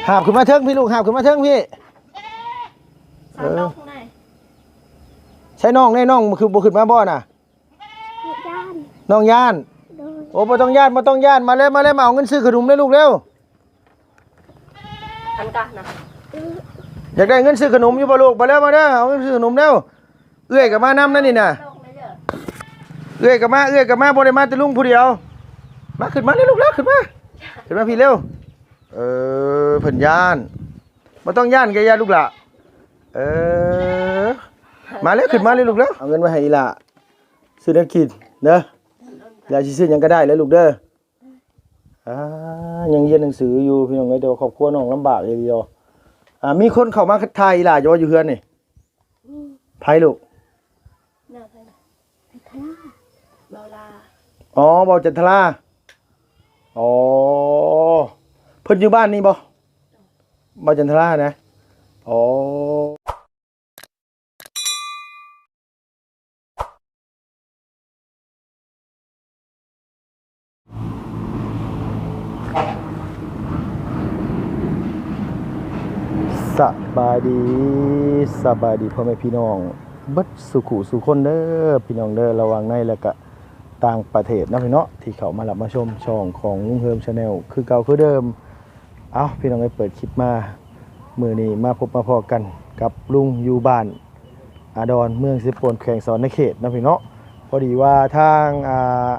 ຫາບຂຶ້ນມາເທິງພີ້ລູກ ຫາບຂຶ້ນມາເທິງພີ້. ເອີ ໃສ່ນ້ອງແດ່ ນ້ອງຄືບໍ່ຂຶ້ນມາບໍ່ນະ? ຢ້ານ ນ້ອງຢ້ານ. ໂດຍ ໂອ້ ບໍ່ຕ້ອງຢ້ານ ບໍ່ຕ້ອງຢ້ານ. ມາເລີຍ ມາເລີຍ ມາເອົາເງິນຊື້ຂະໜົມເດີລູກເດີ. ອັນກະນະ ຢາກໄດ້ເງິນຊື້ຂະໜົມຢູ່ບໍ່ລູກ? ມາເດີ ມາເດີ ເອົາເງິນຊື້ຂະໜົມເດີ. ເອື້ອຍກໍມານຳນັ້ນນີ້ນະ ເອື້ອຍກໍມາ ເອື້ອຍກໍມາ ບໍ່ໄດ້ມາແຕ່ລຸງຜູ້ດຽວ. ມາ ຂຶ້ນມາເດີລູກເດີ ຂຶ້ນມາ ຂຶ້ນມາພີ້ເລັວ. ເອີ ເພິ່ນຢ້ານ ບໍ່ຕ້ອງຢ້ານກໍຢ່າລູກຫຼ້າ. ເອີ ມາເລີຍ ຂຶ້ນມາເລີຍລູກເດີ. ເອົາເງິນໄວ້ໃຫ້ອີ່ຫຼ້າຊື້ແນວກິນເດີ ຢ່າຊິຊື້ຫຍັງກໍໄດ້ເລີຍລູກເດີ. ອ່າ ຍັງຮຽນໜັງສືຢູ່ພີ່ນ້ອງເອີຍ ແຕ່ວ່າຄອບຄົວນ້ອງລຳບາກອີ່ຫຼີ. ອ່າ ມີຄົນເຂົ້າມາຖ່າຍອີ່ຫຼ້າຢູ່ບໍ່ ຢູ່ເຮືອນນີ້? ໃຜລູກ? ເວົ້າລາວ ເວົ້າລາວ. ອໍ ເວົ້າຈັນທະລາ. ອໍ ເພິ່ນຢູ່ບ້ານນີ້ບໍ່? ເວົ້າຈັນທະລານະ. ອໍ ສະບາຍດີ ສະບາຍດີພໍ່ແມ່ພີ່ນ້ອງເບິດສູ່ຄູ່ສູ່ຄົນເດີ ພີ່ນ້ອງເດີ ລະຫວ່າງໃນ ແລະກະຕ່າງປະເທດເນາະ ພີ່ນ້ອງເນາະ ທີ່ເຂົ້າມາຮັບມາຊົມຊ່ອງຂອງລຸງເຮີມ Channel ຄືເກົ່າຄືເດີມ. ເອົ້າ ພີ່ນ້ອງເອີຍ ເປີດຄລິບມາ ມື້ນີ້ມາພົບມາພໍ້ກັນກັບລຸງຢູ່ບ້ານອາດອນ ເມືອງເຊໂປນ ແຂວງສະຫວັນນະເຂດເນາະ ພີ່ນ້ອງເນາະ. ພໍດີວ່າທາງ ອ່າ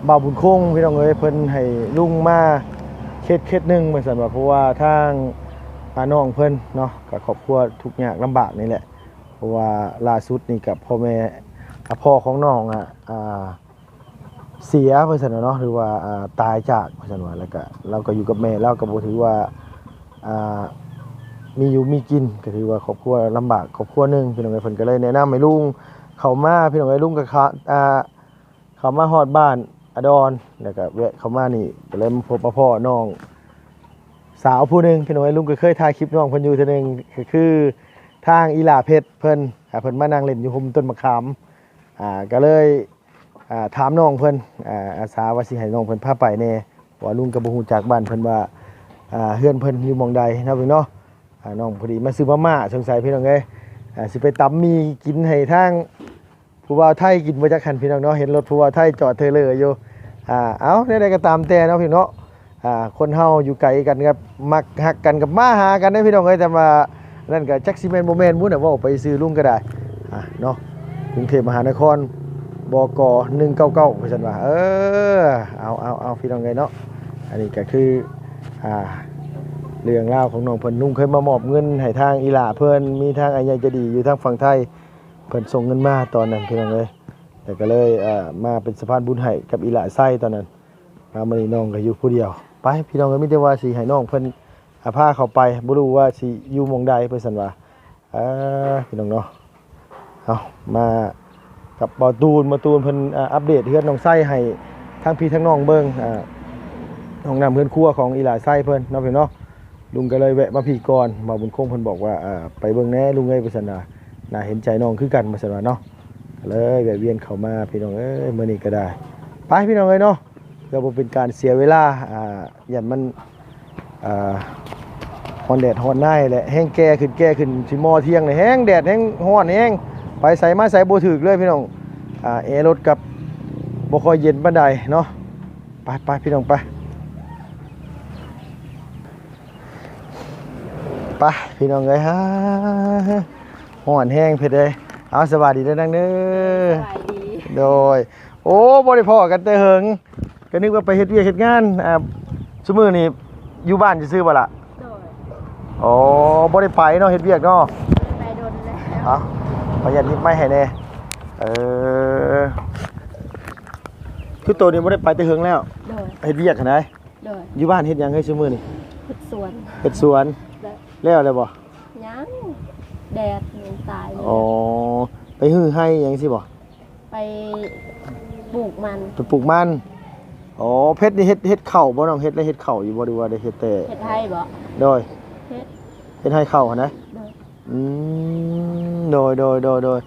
ບ່າວບຸນຄົງ ພີ່ນ້ອງເອີຍ ເພິ່ນໃຫ້ລຸງມາເຂດ ເຂດໜຶ່ງວ່າຊັ້ນວ່າ ເພາະວ່າທາງ ອ່າ ນ້ອງເພິ່ນເນາະ ກໍຄອບຄົວທຸກຍາກລຳບາກນີ້ແຫຼະ ເພາະວ່າລ່າສຸດນີ້ກໍພໍ່ແມ່ ອ່າ ພໍ່ຂອງນ້ອງ ອ່າ ອ່າ ເສຍວ່າຊັ້ນວ່າເນາະ ຫຼືວ່າ ອ່າ ຕາຍຈາກວ່າຊັ້ນວ່າ ແລ້ວກະລາວກໍຢູ່ກັບແມ່ ລາວກໍບໍ່ຖືວ່າ ອ່າ ມີຢູ່ມີກິນ ກໍຖືວ່າຄອບຄົວລຳບາກຄອບຄົວໜຶ່ງ ພີ່ນ້ອງເອີຍ. ເພິ່ນກໍເລີຍແນະນຳໃຫ້ລຸງເຂົ້າມາ ພີ່ນ້ອງເອີຍ ລຸງກໍເຂົ້າ ອ່າ ເຂົ້າມາຮອດບ້ານອາດອນ ແລ້ວກໍແວະເຂົ້າມານີ້ ກໍເລີຍມາພົບມາພໍ້ນ້ອງສາວຜູ້ໜຶ່ງ ພີ່ນ້ອງເອີຍ. ລຸງກໍເຄີຍຖ່າຍຄລິບນ້ອງເພິ່ນຢູ່ເທື່ອໜຶ່ງ ກໍຄືທາງອີ່ຫຼ້າເພັດເພິ່ນ ອ່າ ເພິ່ນມານັ່ງຫຼິ້ນຢູ່ຮົ່ມຕົ້ນມະຂາມ ອ່າ ກໍເລີຍ ອ່າ ຖາມນ້ອງເພິ່ນ ອ່າ ອາສາວ່າຊິໃຫ້ນ້ອງເພິ່ນພາໄປແດ່ ເພາະວ່າລຸງກໍບໍ່ຮູ້ຈັກບ້ານເພິ່ນວ່າ ອ່າ ເຮືອນເພິ່ນຢູ່ໝ່ອງໃດເນາະ ພີ່ນ້ອງເນາະ. ອ່າ ນ້ອງພໍດີມາຊື້ມາມ່າ ສົງໄສພີ່ນ້ອງເອີຍ ອ່າ ຊິໄປຕຳໝີ່ກິນໃຫ້ທາງຜູ້ບ່າວໄທກິນບໍ່ຈັກຫັ້ນ ພີ່ນ້ອງເນາະ. ເຫັນລົດຜູ້ບ່າວໄທຈອດເທີເລີຢູ່ ອ່າ ເອົ້າ ແນວໃດກໍຕາມແຕ່ເນາະ ພີ່ນ້ອງເນາະ. ອ່າ ຄົນເຮົາຢູ່ໄກກັນກໍມັກຮັກກັນ ກໍມາຫາກັນເດ້ ພີ່ນ້ອງເອີຍ. ແຕ່ວ່ານັ້ນກໍຈັກຊິແມ່ນບໍ່ແມ່ນບຸນນະ ເວົ້າໄປຊື່ ລຸງກໍໄດ້ ອ່າ ເນາະ ກຸງເທບມະຫານະຄອນ ບກ ໜຶ່ງເກົ້າເກົ້າ ວ່າຊັ້ນວ່າ. ເອີ ເອົາ ເອົາ ເອົາ ພີ່ນ້ອງເອີຍເນາະ ອັນນີ້ກໍຄື ອ່າ ເລື່ອງລາວຂອງນ້ອງເພິ່ນ. ລຸງເຄີຍມາມອບເງິນໃຫ້ທາງອີ່ຫຼ້າເພິ່ນ ມີທາງອ້າຍໃຫຍ່ໃຈດີຢູ່ທາງຝັ່ງໄທ ເພິ່ນສົ່ງເງິນມາຕອນນັ້ນ ພີ່ນ້ອງເອີຍ ແລ້ວກໍເລີຍ ເອີ ມາເປັນສະພານບຸນໃຫ້ກັບອີ່ຫຼ້າໄຊຕອນນັ້ນ. ອ່າ ມື້ນີ້ນ້ອງກໍຢູ່ຜູ້ດຽວ. ໄປ ພີ່ນ້ອງເອີຍ ມີແຕ່ວ່າຊິໃຫ້ນ້ອງເພິ່ນ ອ່າ ພາເຂົ້າໄປ ບໍ່ຮູ້ວ່າຊິຢູ່ໝ່ອງໃດ ເພິ່ນຊັ້ນວ່າ. ເອີ ພີ່ນ້ອງເນາະ ເອົາ ມາກັບບ່າວຕູນ ບ່າວຕູນເພິ່ນ ອ່າ ອັບເດດເຮືອນນ້ອງໄຊໃຫ້ທັງພີ່ທັງນ້ອງເບິ່ງ ອ່າ ຫ້ອງນ້ຳເຮືອນຄົວຂອງອີ່ຫຼ້າໄຊເພິ່ນເນາະ ພີ່ນ້ອງເນາະ. ລຸງກໍເລີຍແວະມາພີ້ກ່ອນ ບ່າວບຸນຄົງເພິ່ນບອກວ່າ ອ່າ ໄປເບິ່ງແດ່ລຸງເອີຍ ວ່າຊັ້ນວ່າ ໜ້າເຫັນໃຈນ້ອງຄືກັນ ວ່າຊັ້ນວ່າເນາະ ກໍເລີຍແວະວຽນເຂົ້າມາ ພີ່ນ້ອງເອີຍ. ມື້ນີ້ກໍໄດ້ ໄປ ພີ່ນ້ອງເອີຍເນາະ ເພື່ອບໍ່ເປັນການເສຍເວລາ ອ່າ ຢ້ານມັນ ອ່າ ຮ້ອນແດດຮ້ອນນາຍແຫຼະ ແຮງແກ່ຂຶ້ນແກ່ຂຶ້ນ ຊິມໍ່ທ່ຽງນີ້ ແຮງແດດແຮງຮ້ອນແຮງ ໄປໃສມາໃສບໍ່ຖືກເລີຍ ພີ່ນ້ອງ. ອ່າ ແອລົດກັບບໍ່ຄ່ອຍເຢັນປານໃດເນາະ. ໄປໆ ພີ່ນ້ອງ ໄປ ໄປ ພີ່ນ້ອງເອີຍ ຮ້ອນແຮງເພິ່ນເອີຍ. ເອົາ ສະບາຍດີເດີນາງເດີ. ສະບາຍດີ ໂດຍ. ໂອ້ ບໍ່ໄດ້ພໍ້ກັນແຕ່ເຫິງ ກໍນຶກວ່າໄປເຮັດວຽກເຮັດງານ. ອ່າ ຊຸມື້ນີ້ຢູ່ບ້ານຊື່ໆບໍ່ລະ? ໂດຍ. ອໍ ບໍ່ໄດ້ໄປເນາະ ເຮັດວຽກເນາະ. ໄປດົນແລ້ວ ເອົາ ຂໍອະນຸຍາດຫຍິບໄມໃຫ້ແດ່. ເອີ ຄືໂຕນີ້ບໍ່ໄດ້ໄປແຕ່ເຫິງແລ້ວ. ໂດຍ. ເຮັດວຽກຫັ້ນໃດ. ໂດຍ. ຢູ່ບ້ານເຮັດຫຍັງເຮີຍຊຸມື້ນີ້? ເຮັດສວນ ເຮັດສວນ. ໂດຍ. ແລ້ວແລ້ວບໍ່? ຍັງ ແດດຍັງຕາຍຢູ່. ອໍ ໄປຮື້ໄຮ່ຫຍັງຊີ້ບໍ່? ໄປປູກມັນ. ໄປປູກມັນ. ອໍ ເພັດນີ້ເຮັດ ເຮັດເຂົ້າບໍ່ນ້ອງ? ເຮັດ ໄດ້ເຮັດເຂົ້າຢູ່ບໍ່ ຫຼືວ່າໄດ້ເຮັດແຕ່ ເຮັດໄຮ່ບໍ່? ໂດຍ. ເຮັດ ເຮັດໄຮ່ເຂົ້າຫັ້ນນະ. ໂດຍ. ອືມ ໂດຍ ໂດຍ ໂດຍ ໂດຍ.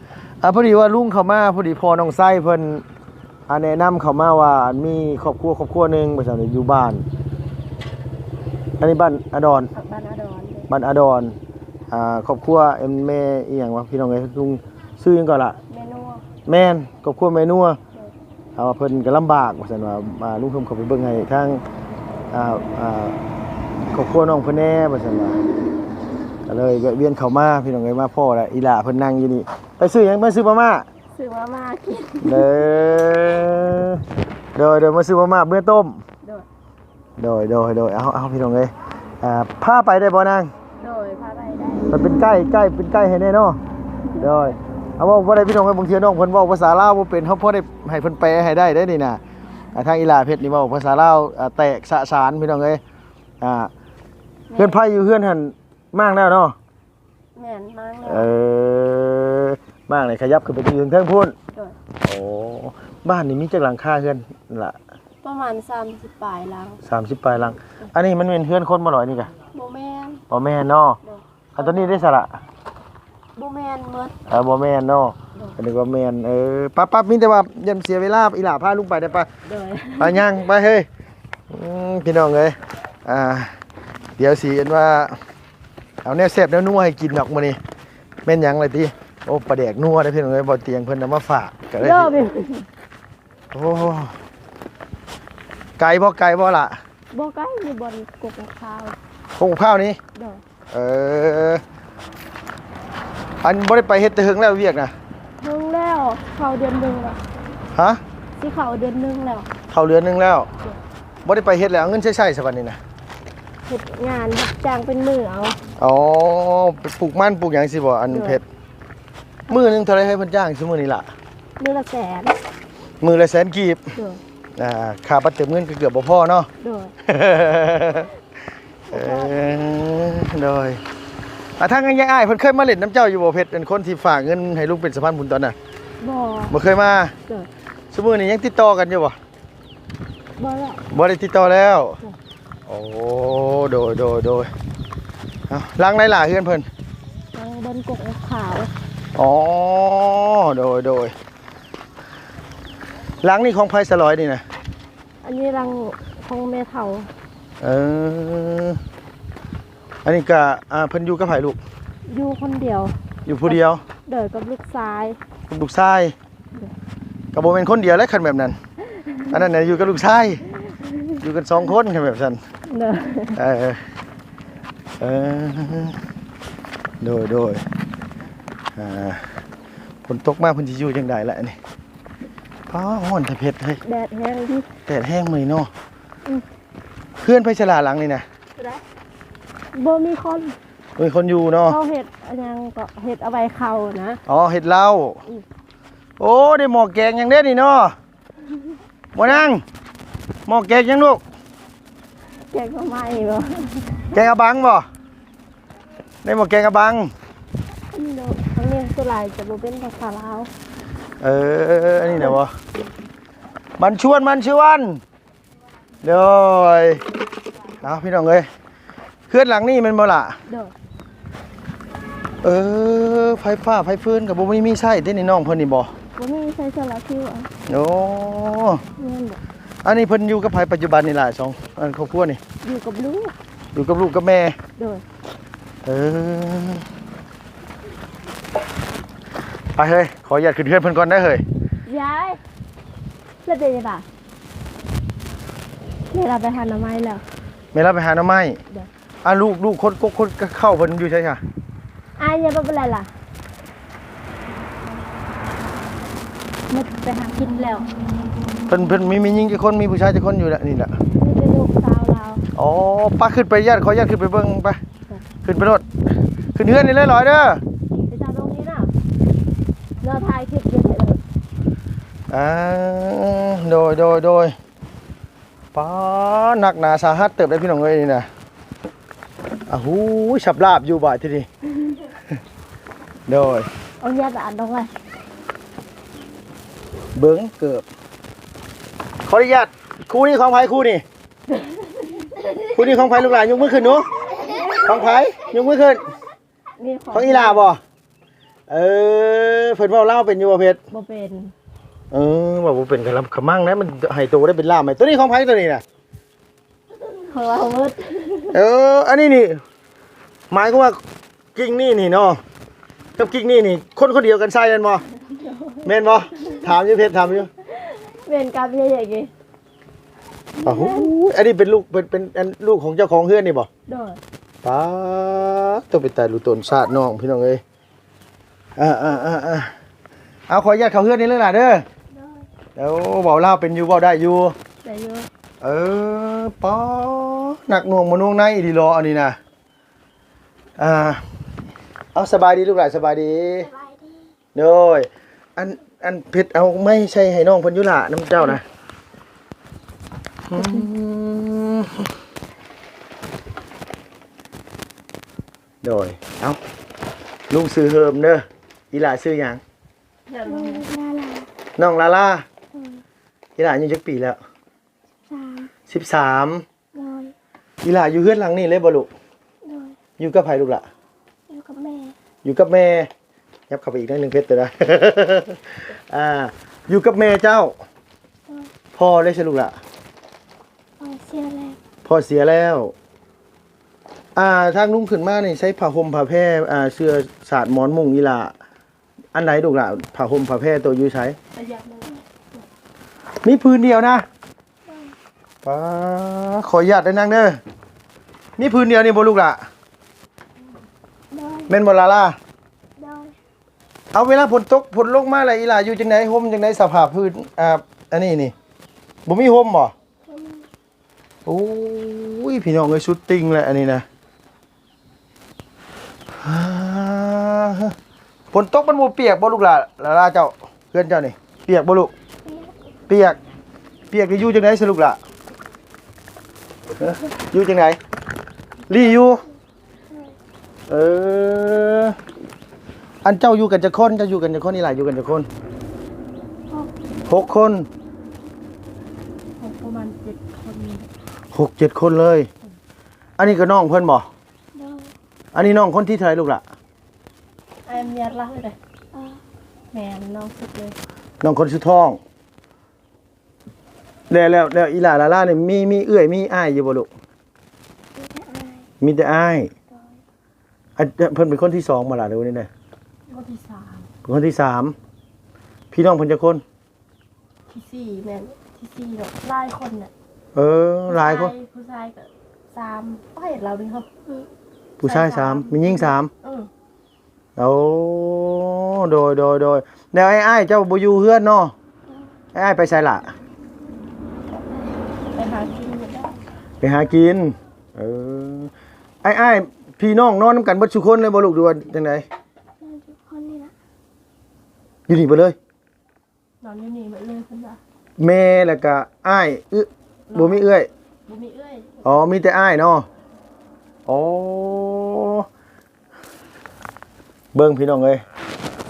ອ່າ ພໍດີວ່າລຸງເຂົ້າມາ ພໍດີພໍ່ນ້ອງໄຊເພິ່ນ ອ່າ ແນະນຳເຂົ້າມາວ່າ ອັນ ມີຄອບຄົວ ຄອບຄົວໜຶ່ງວ່າຊັ້ນ ຢູ່ບ້ານ ອັນນີ້ບ້ານອາດອນ ບ້ານອາດອນເດ້ ບ້ານອາດອນ. ອ່າ ຄອບຄົວ ເອີ ແມ່ອີ່ຫຍັງວະ ພີ່ນ້ອງເອີຍ ລຸງ ຊື່ຫຍັງກ່ອນລະ? ແມ່ນົວ ແມ່ນ ຄອບຄົວແມ່ນົວ. ໂດຍ ເອົາວ່າເພິ່ນກໍລຳບາກວ່າຊັ້ນວ່າ ອ່າ ລຸງເພິ່ນເຂົ້າໄປເບິ່ງໃຫ້ທາງ ອ່າ ອ່າ ຄອບຄົວນ້ອງເພິ່ນແດ່ວ່າຊັ້ນວ່າ ກໍເລີຍແວະວຽນເຂົ້າມາ ພີ່ນ້ອງເອີຍ ມາພໍ້ລະ ອີ່ຫຼ້າເພິ່ນນັ່ງຢູ່ນີ້. ໄປຊື້ຫຍັງ? ໄປຊື້ມາມ່າ ຊື້ມາມ່າກິນ. ເດີ ໂດຍໆ ມາຊື້ມາມ່າເມືອຕົ້ມ. ໂດຍ ໂດຍ ໂດຍ ໂດຍ ເອົາ ເອົາ ພີ່ນ້ອງເອີຍ ອ່າ ພາໄປໄດ້ບໍ່ນາງ? ໂດຍ ພາໄປໄດ້. ມັນເປັນໄກ ໄກ ເປັນໄກໃຫ້ແດ່ເນາະ. ໂດຍ ເອົາ ເວົ້າບໍ່ໄດ້ ພີ່ນ້ອງເອີຍ ບາງເທື່ອນ້ອງເພິ່ນເວົ້າພາສາລາວບໍ່ເປັນ ເຮົາພໍໄດ້ໃຫ້ເພິ່ນແປໃຫ້ໄດ້ເດ້ນີ້ນະ. ອ່າ ທາງອີ່ຫຼ້າເພັດນີ້ເວົ້າພາສາລາວ ອ່າ ແຕກສະສານ ພີ່ນ້ອງເອີຍ. ອ່າ ແມ່ນ ເຮືອນໄຟຢູ່ເຮືອນຫັ້ນມ້າງແລ້ວເນາະ? ແມ່ນ ມ້າງແລ້ວ. ເອີ ມ້າງນີ້ຂະຫຍັບຂຶ້ນໄປຢູ່ເທິງພຸ້ນ. ໂດຍ ໂອ້ ບ້ານນີ້ມີຈັກຫຼັງຄາເຮືອນລະ? ປະມານສາມສິບປາຍຫຼັງ ສາມສິບປາຍຫຼັງ. ໂດຍ ອັນນີ້ມັນແມ່ນເຮືອນຄົນບໍ່ລະ ອັນນີ້ກະ? ບໍ່ແມ່ນ ບໍ່ແມ່ນເນາະ. ໂດຍ ອັນໂຕນີ້ເດ້ສະລະ? ບໍ່ແມ່ນໝົດ. ເອີ ບໍ່ແມ່ນເນາະ. ໂດຍ ກໍນຶກວ່າແມ່ນ. ເອີ ປັບໆ ມີແຕ່ວ່າຢ່າເສຍເວລາ ອີ່ຫຼ້າພາລຸງໄປໄດ້ປະ? ໂດຍ ໄປຍ່າງໄປເຮີ້ຍ. ອືມ ພີ່ນ້ອງເອີຍ ອ່າ ດຽວຊິອັນວ່າ ເອົາແນວແຊບແນວນົວໃຫ້ກິນດອກມື້ນີ້. ແມ່ນຫຍັງລະຕິ? ໂອ້ ປາແດກນົວເດ້ພີ່ນ້ອງເອີຍ ບໍ່ຕຽງເພິ່ນເອົາມາຝາກ ກໍເລີຍ ໂອ້ ໄກບໍ່ ໄກບໍ່ລະ? ບໍ່ໄກ ຢູ່ບ່ອນກົກໝາກພ້າວ. ກົກໝາກພ້າວນີ້? ໂດຍ ເອີ ອັນບໍ່ໄດ້ໄປເຮັດແຕ່ເຫິງແລ້ວວຽກນະ? ເຫິງແລ້ວ ເຂົ້າເດືອນໜຶ່ງແລ້ວ. ຮະ? ຊິເຂົ້າເດືອນໜຶ່ງແລ້ວ. ເຂົ້າເດືອນໜຶ່ງແລ້ວ. ໂດຍ ບໍ່ໄດ້ໄປເຮັດແລ້ວ ເອົາເງິນໃຊ້ໃສຊະບັດນີ້ນະ? ເຮັດງານຮັບຈ້າງເປັນມື້ເອົາ. ອໍ ໄປປູກມັນປູກຫຍັງຊີ້ບໍ່? ອັນ ໂດຍ ເພັດ ມື້ໜຶ່ງເທົ່າໃດໃຫ້ເພິ່ນຈ້າງຊຸມື້ນີ້ລະ? ມື້ລະແສນ ມື້ລະແສນກີບ. ໂດຍ ອ່າ ຄ່າບັດເຕີມເງິນກໍເກືອບບໍ່ພໍເນາະ. ໂດຍ ເອີ ໂດຍ ອ່າ ທາງຍາຍອ້າຍເພິ່ນເຄີຍມາຫຼິ້ນນຳເຈົ້າຢູ່ບໍ່ເພັດ? ອັນຄົນທີ່ຝາກເງິນໃຫ້ລຸງເປັນສະພານບຸນຕອນນັ້ນ. ບໍ່ ບໍ່ເຄີຍມາ. ໂດຍ ຊຸມື້ນີ້ຍັງຕິດຕໍ່ກັນຢູ່ບໍ່? ບໍ່ແລ້ວ ບໍ່ໄດ້ຕິດຕໍ່ແລ້ວ. ໂດຍ ໂອ້ ໂດຍ ໂດຍ ໂດຍ ເອົ້າ ຫຼັງໃດລະເຮືອນເພິ່ນ? ຫຼັງບ່ອນກົກຂາວ. ອໍ ໂດຍ ໂດຍ ຫຼັງນີ້ຂອງໃຜສະຫຼອຍນີ້ນະ? ອັນນີ້ຫຼັງຂອງແມ່ເຖົ້າ. ເອີ ອັນນີ້ກະ ອ່າ ເພິ່ນຢູ່ກັບໃຜລູກ? ຢູ່ຄົນດຽວ ຢູ່ຜູ້ດຽວ. ໂດຍ ກັບລູກຊາຍ ກັບລູກຊາຍ. ກໍບໍ່ແມ່ນຄົນດຽວແຫຼະຄັນແບບນັ້ນ ອັນນັ້ນນະຢູ່ກັບລູກຊາຍ ຢູ່ກັນສອງຄົນຄັນແບບຊັ້ນ. ໂດຍ ເອີ ເອີ ໂດຍ ໂດຍ ອ່າ ຝົນຕົກມາເພິ່ນຊິຢູ່ຈັ່ງໃດລະອັນນີ້? ຟ້າຮ້ອນແທ້ເພັດເອີຍ ແດດແຮງ ແດດແຮງມື້ນີ້ເນາະ. ອືມ ເຮືອນໃຜສະລະຫຼັງນີ້ນະ? ບໍ່ມີຄົນ ບໍ່ມີຄົນຢູ່ເນາະ. ເຂົາເຮັດອັນຫຍັງກໍເຮັດເອົາໄວ້ເຂົ້ານະ. ອໍ ເຮັດເຫຼົ້າ. ອືມ ໂອ້ ໄດ້ໝໍ້ແກງຫຍັງເດ້ນີ້ເນາະ? ໝໍ້ນາງ ໝໍ້ແກງຫຍັງລູກ? ແກງໜໍ່ໄມ້ບໍ? ແກງອາບັງບໍ? ໄດ້ໝໍ້ແກງອາບັງ. ອັນນີ້ ອັນນີ້ສ່ວນຫຼາຍຈະບໍ່ເປັນພາສາລາວ. ເອີ ອັນນີ້ນະບໍ? ມັນຊວນ ມັນຊວນ. ໂດຍ ເອົາ ພີ່ນ້ອງເອີຍ ເຮືອນຫຼັງນີ້ແມ່ນບໍ່ລະ? ໂດຍ ເອີ ໄຟຟ້າໄຟຟືນກໍບໍ່ມີ ມີໃຊ້ຕິນີ້ນ້ອງເພິ່ນນີ້ບໍ່? ບໍ່ມີ ໃຊ້ໂຊລາເຊວເອົາ. ໂອ້ ແມ່ນບໍ່? ອັນນີ້ເພິ່ນຢູ່ກັບໃຜປັດຈຸບັນນີ້ຫຼາຍສອງ ອັນຄອບຄົວນີ້? ຢູ່ກັບລູກ ຢູ່ກັບລູກກັບແມ່. ໂດຍ ເອີ ໄປເຮີ້ຍ ຂໍອະນຸຍາດຂຶ້ນເຮືອນເພິ່ນກ່ອນເດີເຮີ້ຍ. ຍາຍ ແລ້ວເດລະ? ແມ່ລາວໄປຫາໜໍ່ໄມ້ແລ້ວ. ແມ່ລາວໄປຫາໜໍ່ໄມ້. ໂດຍ ອ່າ ລູກ ລູກຄົນກົກຄົນເຂົ້າເພິ່ນຢູ່ໃສຊະ? ອາຍ ຢ່າບໍ່ເປັນໄລລະ ມັນໄປຫາກິນແລ້ວ. ເພິ່ນ ເພິ່ນມີແມ່ຍິງຈັກຄົນ ມີຜູ້ຊາຍຈັກຄົນຢູ່ລະນີ້ລະ? ມີແຕ່ລູກສາວລາວ. ອໍ ປະ ຂຶ້ນໄປ ຢ້ານ ຂໍຢ້ານຂຶ້ນໄປເບິ່ງໄປ. ຂຶ້ນໄປໂລດ ຂຶ້ນເຮືອນນີ້ເລີຍຫຼອຍເດີ. ໄປຈອດລົງນີ້ນະ ລໍຖ່າຍຄລິບຢູ່ໃສເດີ. ອ່າ ໂດຍ ໂດຍ ໂດຍ. ປາ ໜັກໜາສາຫັດເຕີບເດ້ພີ່ນ້ອງເອີຍນີ້ນະ. ອາ ຫູຍ ສັບລາບຢູ່ບາດທີນີ້. ໂດຍ ເອົາເຫຍດອັນລົງໄວ້ ເບິ່ງເກີບ. ຂໍອະນຸຍາດ ຄູ່ນີ້ຂອງໃຜຄູ່ນີ້? ຄູ່ນີ້ຂອງໃຜລູກຫຼານ? ຍົກມືຂຶ້ນດູ. ຂອງໃຜ? ຍົກມືຂຶ້ນ. ນີ້ຂອງ ຂອງອີ່ຫຼ້າບໍ່? ເອີ ເພິ່ນເວົ້າລາວເປັນຢູ່ບໍ່ເພັດ? ບໍ່ເປັນ. ເອີ ເວົ້າບໍ່ເປັນກະລຳຂະມັງນະ ມັນໃຫ້ໂຕໄດ້ເປັນລ່າມໃຫ້. ໂຕນີ້ຂອງໃຜໂຕນີ້ນະ? ເຂົາເວົ້າໝົດ. ເອີ ອັນນີ້ນີ້ ໝາຍຄວາມວ່າກິ່ງນີ້ນີ້ເນາະ ກັບກິ່ງນີ້ນີ້ ຄົນຄົນດຽວກັນໃຊ້ແມ່ນບໍ່? ແມ່ນບໍ່? ຖາມຢູ່ເພັດ ຖາມຢູ່. ແມ່ນກັບເອື້ອຍອີກ. ອ້າວ ອັນນີ້ເປັນລູກ ເປັນ ເປັນອັນລູກຂອງເຈົ້າຂອງເຮືອນນີ້ບໍ່? ໂດຍ. ປາດ ໂຕເປັນຕາລຸຕົນຊາດນ້ອງ ພີ່ນ້ອງເອີຍ. ເອີໆໆໆ ເອົາ ຂໍອະນຸຍາດເຂົ້າເຮືອນນີ້ເລີຍຫຼ້າເດີ. ໂດຍ. ໂອ້ ເວົ້າລາວເປັນຢູ່ ເວົ້າໄດ້ຢູ່? ໄດ້ຢູ່. ເອີ ປາດ ໜັກໜ່ວງມາໜ່ວງໃນອີ່ຫຼີຫຼໍ ອັນນີ້ນະ. ອ່າ ເອົາ ສະບາຍດີລູກຫຼ້າ ສະບາຍດີ. ສະບາຍດີ. ໂດຍ. ອັນ ອັນເພັດ ເອົາໄມ້ໃສ່ໃຫ້ນ້ອງເພິ່ນຢູ່ຫຼ້າ ນຳເຈົ້ານະ. ອືມ ໂດຍ. ເອົາ ລຸງຊື່ເຮີມເດີ. ອີຫຼ້າຊື່ຫຍັງ? ນ້ອງລາລາ. ນ້ອງລາລາ. ອືມ. ອີຫຼ້າອາຍຸຈັກປີແລ້ວ? ສາມ. ສິບສາມ. ໂດຍ. ອີຫຼ້າຢູ່ເຮືອນຫຼັງນີ້ເລີຍບໍ່ລູກ? ໂດຍ. ຢູ່ກັບໃຜລູກຫຼ້າ? ຢູ່ກັບແມ່. ຢູ່ກັບແມ່. ຫຍັບເຂົ້າໄປອີກໜ້ອຍໜຶ່ງເພັດຕົວນະ. ອ່າ ຢູ່ກັບແມ່ເຈົ້າ. ໂດຍ. ພໍ່ເດ້ຊະລູກຫຼ້າ? ພໍ່ເສຍແລ້ວ. ພໍ່ເສຍແລ້ວ. ອ່າ ທາງລຸງຂຶ້ນມານີ້ໃຊ້ຜ້າຫົ່ມຜ້າແພ ອ່າ ເສື່ອສາດໝອນມຸ້ງອີຫຼ້າ ອັນໃດລູກຫຼ້າ? ຜ້າຫົ່ມຜ້າແພໂຕຢູ່ໃສ? ມີຜືນດຽວນະ? ປ້າ ຂໍອະນຸຍາດເດີນາງເດີ. ມີຜືນດຽວນີ້ບໍ່ລູກຫຼ້າ? ໂດຍ. ແມ່ນບໍ່ລາລາ? ໂດຍ. ເອົາ ເວລາຝົນຕົກ ຝົນລົງມາແລ້ວ ອີຫຼ້າຢູ່ຈັ່ງໃດ? ຫົ່ມຈັ່ງໃດ? ສະພາບພື້ນ ອ່າ ອັນນີ້ນີ້ ບໍ່ມີຫົ່ມບໍ່? ບໍ່ມີ. ໂອ້ຍ ພີ່ນ້ອງເອີຍ ສຸດຕິ່ງແຫຼະອັນນີ້ນະ. ຝົນຕົກມັນບໍ່ປຽກບໍ່ລູກຫຼ້າ? ລາລາເຈົ້າ ເຮືອນເຈົ້ານີ້ປຽກບໍ່ລູກ? ປຽກ. ປຽກ ປຽກນີ້ຢູ່ຈັ່ງໃດຊະລູກຫຼ້າ? ເອີ ຢູ່ຈັ່ງໃດ? ລີ້ຢູ່. ເອີ ອັນເຈົ້າຢູ່ກັນຈັກຄົນ? ເຈົ້າຢູ່ກັນຈັກຄົນ? ອີຫຼ້າຢູ່ກັນຈັກຄົນ? ຫົກ. ຫົກຄົນ. ຫົກ ປະມານເຈັດຄົນ. ຫົກເຈັດຄົນເລີຍ. ອັນນີ້ກໍນ້ອງເພິ່ນບໍ່? ໂດຍ. ອັນນີ້ນ້ອງຄົນທີເທົ່າໃດລູກຫຼ້າ? ອ້າຍເມຍລະເລີຍເດ້. ແມ່ນ ນ້ອງສຸດເລີຍ. ນ້ອງຄົນສຸດທ້ອງ. ແລ້ວ ແລ້ວ ແລ້ວອີຫຼ້າ ລາລານີ້ມີ ມີເອື້ອຍມີອ້າຍຢູ່ບໍ່ລູກ? ມີແຕ່ອ້າຍ. ມີແຕ່ອ້າຍ. ໂດຍ. ອາ ເພິ່ນເປັນຄົນທີສອງບໍ່ລະ ຫຼືວ່າແນວໃດ? ຄົນທີສາມ. ເປັນຄົນທີສາມ. ພີ່ນ້ອງເພິ່ນຈັກຄົນ? ທີສີ່ແມ່ນ ທີສີ່ເນາະ ຫຼາຍຄົນນະ. ເອີ ຫຼາຍຄົນ. ຜູ້ຊາຍ ຜູ້ຊາຍກໍສາມ ໄປລາວນີ້ເຮົາ. ອືມ ຜູ້ຊາຍສາມ ຜູ້ຊາຍສາມ ແມ່ຍິງສາມ. ເອີ. ໂອ້ ໂດຍ ໂດຍ ໂດຍ. ແລ້ວອ້າຍ ອ້າຍເຈົ້າບໍ່ຢູ່ເຮືອນເນາະ? ໂດຍ. ອ້າຍ ອ້າຍໄປໃສລະ? ໄປຫາກິນຢູ່ແລ້ວ. ໄປຫາກິນ. ເອີ ອ້າຍ ອ້າຍ ພີ່ນ້ອງນອນນຳກັນເບິດຊຸຄົນເລີຍບໍ່ລູກ ຫຼືວ່າຈັ່ງໃດ? ນອນທຸກຄົນນີ້ລະ. ຢູ່ນີ້ເບິດເລີຍ? ນອນຢູ່ນີ້ເບິດເລີຍເພິ່ນວ່າ. ແມ່ ແລ້ວກະອ້າຍ ອື ບໍ່ມີເອື້ອຍ? ບໍ່ມີເອື້ອຍ. ອໍ ມີແຕ່ອ້າຍເນາະ. ອໍ ເບິ່ງພີ່ນ້ອງເອີຍ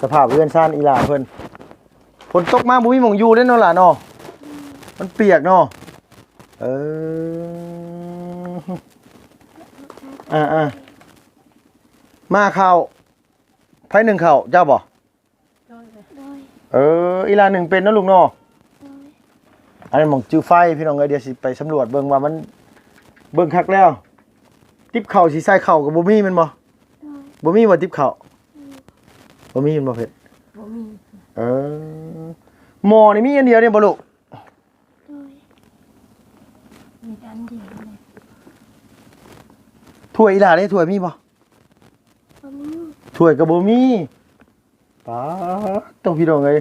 ສະພາບເຮືອນຊານອີຫຼ້າເພິ່ນ ຝົນຕົກມາບໍ່ມີໝ່ອງຢູ່ເດ້ເນາະຫຼ້າເນາະ. ມັນປຽກເນາະ. ເອີ ອ່າໆ ມາເຂົ້າ ໃຜໜຶ້ງເຂົ້າ ເຈົ້າບໍ່? ໂດຍ. ເອີ ອີຫຼ້າໜຶ້ງເປັນເນາະລູກເນາະ. ໂດຍ. ອັນນີ້ໝ່ອງຈື່ໄຟພີ່ນ້ອງເອີຍ ດຽວຊິໄປສຳຫຼວດເບິ່ງວ່າມັນ ເບິ່ງຄັກແລ້ວ ຕິບເຂົ້າຊິໃສ່ເຂົ້າກໍບໍ່ມີແມ່ນບໍ່? ໂດຍ. ບໍ່ມີບໍ່ຕິບເຂົ້າ? ອືມ ບໍ່ມີແມ່ນບໍ່ເພັດ? ບໍ່ມີ. ເອີ ໝໍ້ນີ້ມີອັນດຽວນີ້ບໍ່ລູກ? ໂດຍ. ມີແຕ່ອັນດຽວນີ້. ຖ້ວຍອີຫຼ້າເດ້ ຖ້ວຍມີບໍ່? ບໍ່ມີ. ຖ້ວຍກໍບໍ່ມີ. ປາດໂທ້ ພີ່ນ້ອງເອີຍ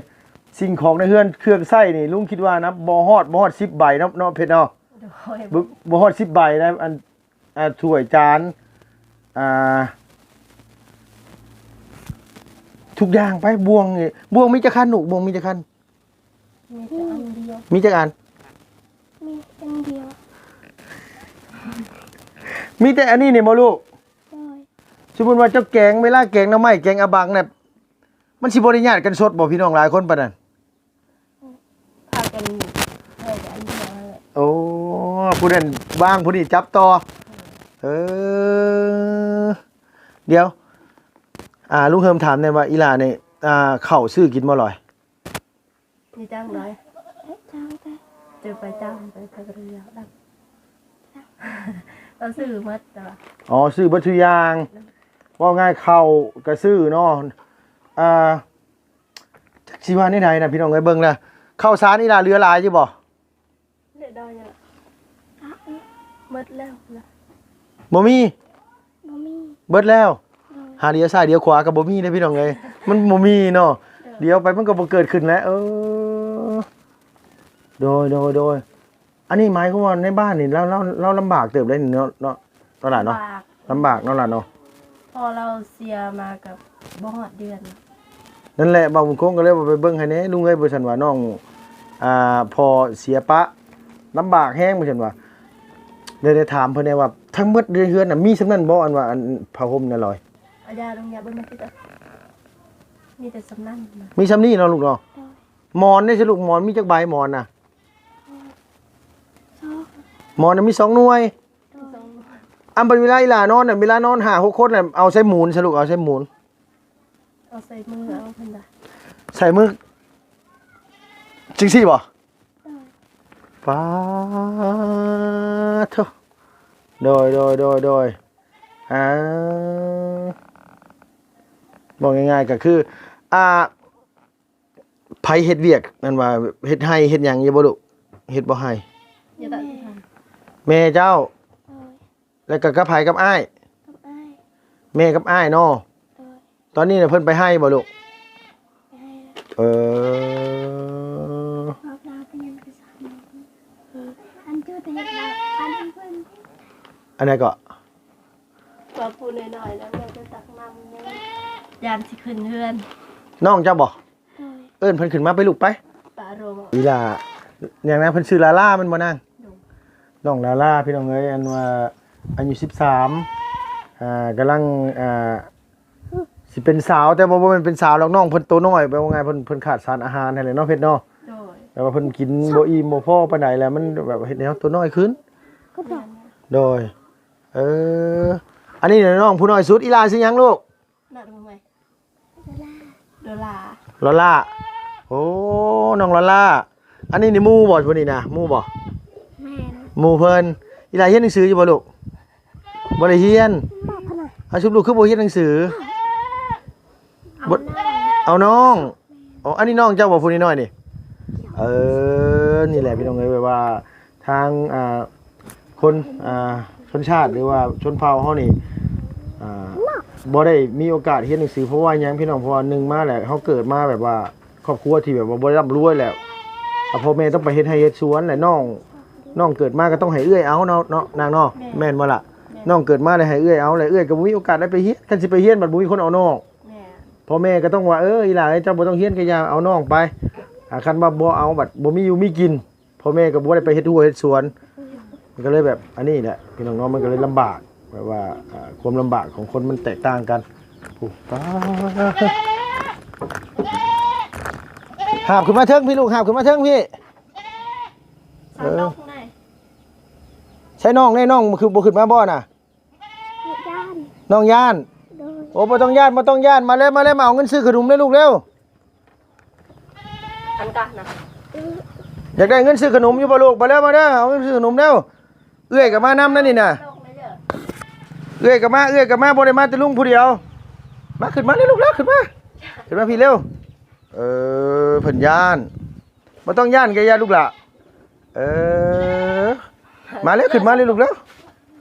ສິ່ງຂອງໃນເຮືອນເຄື່ອງໃຊ້ນີ້ ລຸງຄິດວ່ານະ ບໍ່ຮອດ ບໍ່ຮອດສິບໃບເນາະ ເນາະເພັດເນາະ. ໂດຍ. ບໍ່ ບໍ່ຮອດສິບໃບນະ ອັນ ອ່າ ຖ້ວຍຈານ ອ່າ ທຸກຢ່າງໄປ. ບ່ວງນີ້ ບ່ວງມີຈັກຄັນລູກ? ບ່ວງມີຈັກຄັນ? ມີແຕ່ອັນດຽວ. ມີຈັກອັນ? ມີອັນດຽວ. ມີແຕ່ອັນນີ້ນີ້ບໍ່ລູກ? ໂດຍ. ສົມມຸດວ່າເຈົ້າແກງ ເວລາແກງໜໍ່ໄມ້ ແກງອາບັງນະ ມັນຊິບໍ່ໄດ້ຍາດກັນສົດບໍ່ ພີ່ນ້ອງຫຼາຍຄົນປານນັ້ນ? ພາກັນເຮັດອັນດຽວນັ້ນແຫຼະ. ໂອ້ ຜູ້ນັ້ນວາງ ຜູ້ນີ້ຈັບຕໍ່. ເອີ ດຽວ ອ່າ ລຸງເຮີມຖາມແດ່ວ່າ ອີຫຼ້ານີ້ ອ່າ ເຂົ້າຊື້ກິນບໍ່ລອຍ? ມີຈ້າງໄດ້ ຈ້າງໄດ້ ເຈົ້າໄປຈ້າງໄປ ໄປກໍໄດ້ ຈ້າງ ເຮົາຊື້ໝົດແຕ່ວ່າ ອໍ ຊື້ເບິດທຸກຢ່າງ. ເວົ້າງ່າຍເຂົ້າກໍຊື້ເນາະ. ອ່າ ຈັກຊິວ່າແນວໃດນະ ພີ່ນ້ອງເອີຍ. ເບິ່ງແລ້ວ ເຂົ້າສານອີ່ຫຼ້າເຫຼືອຫຼາຍຢູ່ບໍ່? ເດດອຍລະ ໝົດແລ້ວລະ ບໍ່ມີ ບໍ່ມີ ເບິດແລ້ວ. ໂດຍ ຫາດຽວຊ້າຍດຽວຂວາກໍບໍ່ມີເດ້ ພີ່ນ້ອງເອີຍ. ມັນບໍ່ມີເນາະ. ໂດຍ ດຽວໄປມັນກໍບໍ່ເກີດຂຶ້ນແລ້ວ. ເອີ ໂດຍ ໂດຍ ໂດຍ. ອັນນີ້ໝາຍຄວາມວ່າໃນບ້ານນີ້ ລາວ ລາວ ລາວລຳບາກເຕີບເດ້ເນາະ ເນາະ ເນາະຫຼ້າເນາະ. ລຳບາກ ລຳບາກເນາະຫຼ້າເນາະ. ພໍ່ລາວເສຍມາກໍບໍ່ຮອດເດືອນ. ນັ້ນແຫຼະ ບ່າວບຸນຄົງກໍເລີຍວ່າໄປເບິ່ງໃຫ້ແດ່ລຸງເອີຍ. ບໍ່ຊັ້ນວ່ານ້ອງ ອ່າ ພໍ່ເສຍປະ ລຳບາກແຮງ ບໍ່ຊັ້ນວ່າ. ໄດ້ ໄດ້ຖາມເພິ່ນແດ່ວ່າ ທັງໝົດໃນເຮືອນນະ ມີສ່ຳນັ້ນບໍ່? ອັນວ່າ ອັນຜ້າຫົ່ມນະລອຍ. ອາ ຢ່າລຸງ ຢ່າເບິ່ງ ມີແຕ່ສ່ຳນັ້ນນະ ມີສ່ຳນີ້ເນາະລູກເນາະ. ໂດຍ ໝອນເດ້ຊະລູກ ໝອນມີຈັກໃບໝອນນະ? ສອງ ໝອນນະມີສອງໜ່ວຍ. ໂດຍ ອັນບັດເວລາອີ່ຫຼ້ານອນນະ ເວລານອນຫ້າຫົກຄົນນະ ເອົາໃສ່ໝູນຊະລູກ ເອົາໃສ່ໝູນ. ເອົາໃສ່ມືເອົາ ເພິ່ນວ່າ ໃສ່ມືຈັ່ງຊີ້ບໍ່? ໂດຍ ປາໂທ້ ໂດຍ ໂດຍ ໂດຍ ໂດຍ. ອ່າ ເວົ້າງ່າຍໆກໍຄື ອ່າ ໃຜເຮັດວຽກ ອັນວ່າເຮັດໄຮ່ເຮັດຫຍັງຢູ່ບໍ່ລູກ? ເຮັດບໍ່ໄຮ່? ແມ່ເຈົ້າ. ໂດຍ ແລ້ວກໍກັບໃຜ? ກັບອ້າຍ? ກັບອ້າຍ. ແມ່ກັບອ້າຍເນາະ. ໂດຍ ຕອນນີ້ນະເພິ່ນໄປໄຮ່ບໍ່ລູກ? ໄປໄຮ່ແລ້ວ. ເອີ ອັນໃດເກາະ? ວ່າຜູ້ນ້ອຍໆນະ ແມ່ຈະຕັກນ້ຳແດ່ ຢ້ານຊິຂຶ້ນເຮືອນ. ນ້ອງເຈົ້າບໍ່? ໂດຍ ເອີ້ນເພິ່ນຂຶ້ນມາໄປລູກໄປ. ປະໂຣ ອີ່ຫຼ້າຫຍັງນະ ເພິ່ນຊື່ລາລາແມ່ນບໍ່ນາງ? ໂດຍ ນ້ອງລາລາ ພີ່ນ້ອງເອີຍ. ອັນວ່າອາຍຸສິບສາມ ອ່າ ກຳລັງ ອ່າ ຊິເປັນສາວ ແຕ່ວ່າບໍ່ແມ່ນເປັນສາວດອກ ນ້ອງເພິ່ນໂຕນ້ອຍ ແບບວ່າງ່າຍ ເພິ່ນ ເພິ່ນຂາດສານອາຫານຫັ້ນແຫຼະເນາະ ເພັດເນາະ. ໂດຍ ແບບວ່າເພິ່ນກິນບໍ່ອີ່ມບໍ່ພໍປານໃດ ແລ້ວມັນແບບເຮັດໃຫ້ເຮົາໂຕນ້ອຍຂຶ້ນ. ໂດຍ ເອີ ອັນນີ້ນ້ອງຜູ້ນ້ອຍສຸດ. ອີ່ຫຼ້າຊື່ຫຍັງລູກ? ໂດລາ ໂດລາ ໂດລາ. ໂອ້ ນ້ອງໂດລາ. ອັນນີ້ນີ້ໝູ່ບໍ່ ຜູ້ນີ້ນະ ໝູ່ບໍ່? ແມ່ນ ໝູ່ເພິ່ນ. ອີ່ຫຼ້າຮຽນໜັງສືຢູ່ບໍ່ລູກ? ບໍ່ໄດ້ຮຽນ. ເອົາ ຊຸມລູກຄືບໍ່ຮຽນໜັງສື? ເອົານ້ອງ ເອົານ້ອງ. ອໍ ອັນນີ້ນ້ອງເຈົ້າບໍ່ ຜູ້ນ້ອຍໆນີ້? ເອີ ນີ້ແຫຼະ ພີ່ນ້ອງເອີຍ ແບບວ່າ ທາງ ອ່າ ຄົນ ອ່າ ຊົນຊາດ ຫຼືວ່າຊົນເຜົ່າເຮົານີ້ ອ່າ ບໍ່ໄດ້ມີໂອກາດຮຽນໜັງສື ເພາະວ່າຫຍັງ ພີ່ນ້ອງ? ເພາະວ່າໜຶ່ງມາແຫຼະ ເຮົາເກີດມາແບບວ່າຄອບຄົວທີ່ແບບວ່າບໍ່ໄດ້ລ່ຳລວຍແຫຼະ ອ່າ ພໍ່ແມ່ຕ້ອງໄປເຮັດໄຮ່ເຮັດສວນແຫຼະ. ນ້ອງ ນ້ອງເກີດມາກໍຕ້ອງໃຫ້ເອື້ອຍເອົາເນາະ ເນາະ ນາງເນາະ. ແມ່ນ ແມ່ນບໍ່ລະ? ແມ່ນ ນ້ອງເກີດມາໄດ້ໃຫ້ເອື້ອຍເອົາແຫຼະ ເອື້ອຍກໍບໍ່ມີໂອກາດໄດ້ໄປຮຽນ. ຄັນຊິໄປຮຽນບັດບໍ່ມີຄົນເອົານ້ອງ. ແມ່ນ ພໍ່ແມ່ກໍຕ້ອງວ່າ ເອີ ອີ່ຫຼ້າເອີຍ ເຈົ້າບໍ່ຕ້ອງຮຽນກໍຢ່າ ເອົານ້ອງໄປ. ອ່າ ຄັນວ່າບໍ່ເອົາບັດບໍ່ມີຢູ່ມີກິນ ພໍ່ແມ່ກໍບໍ່ໄດ້ໄປເຮັດຮົ້ວເຮັດສວນ ມັນກໍເລີຍແບບອັນນີ້ແຫຼະ ພີ່ນ້ອງເນາະ. ມັນກໍເລີຍລຳບາກ ແບບວ່າ ອ່າ ຄວາມລຳບາກຂອງຄົນມັນແຕກຕ່າງກັນ. ໂອ້ ປາ ຫາບຂຶ້ນມາເທິງພີ້ລູກ ຫາບຂຶ້ນມາເທິງພີ້. ເອີ ໃສ່ນ້ອງແດ່ ນ້ອງຄືບໍ່ຂຶ້ນມາບໍ່ນະ? ຢ້ານ ນ້ອງຢ້ານ. ໂດຍ ໂອ້ ບໍ່ຕ້ອງຢ້ານ ບໍ່ຕ້ອງຢ້ານ. ມາເລີຍ ມາເລີຍ ມາເອົາເງິນຊື້ຂະໜົມເລີຍລູກເລັວ. ອັນກະນະ ຢາກໄດ້ເງິນຊື້ຂະໜົມຢູ່ບໍ່ລູກ? ມາເລີຍ ມາເລີຍ ເອົາເງິນຊື້ຂະໜົມເລັວ. ເອື້ອຍກໍມານຳນັ້ນນີ້ນະ ເອື້ອຍກໍມາ ເອື້ອຍກໍມາ ບໍ່ໄດ້ມາແຕ່ລຸງຜູ້ດຽວ. ມາ ຂຶ້ນມາເລີຍລູກເລັວ ຂຶ້ນມາ ຂຶ້ນມາພີ້ເລັວ. ເອີ ເພິ່ນຢ້ານ. ບໍ່ຕ້ອງຢ້ານກໍຢ່າລູກຫຼ້າ. ເອີ ມາເລີຍ ຂຶ້ນມາເລີຍລູກເລັວ.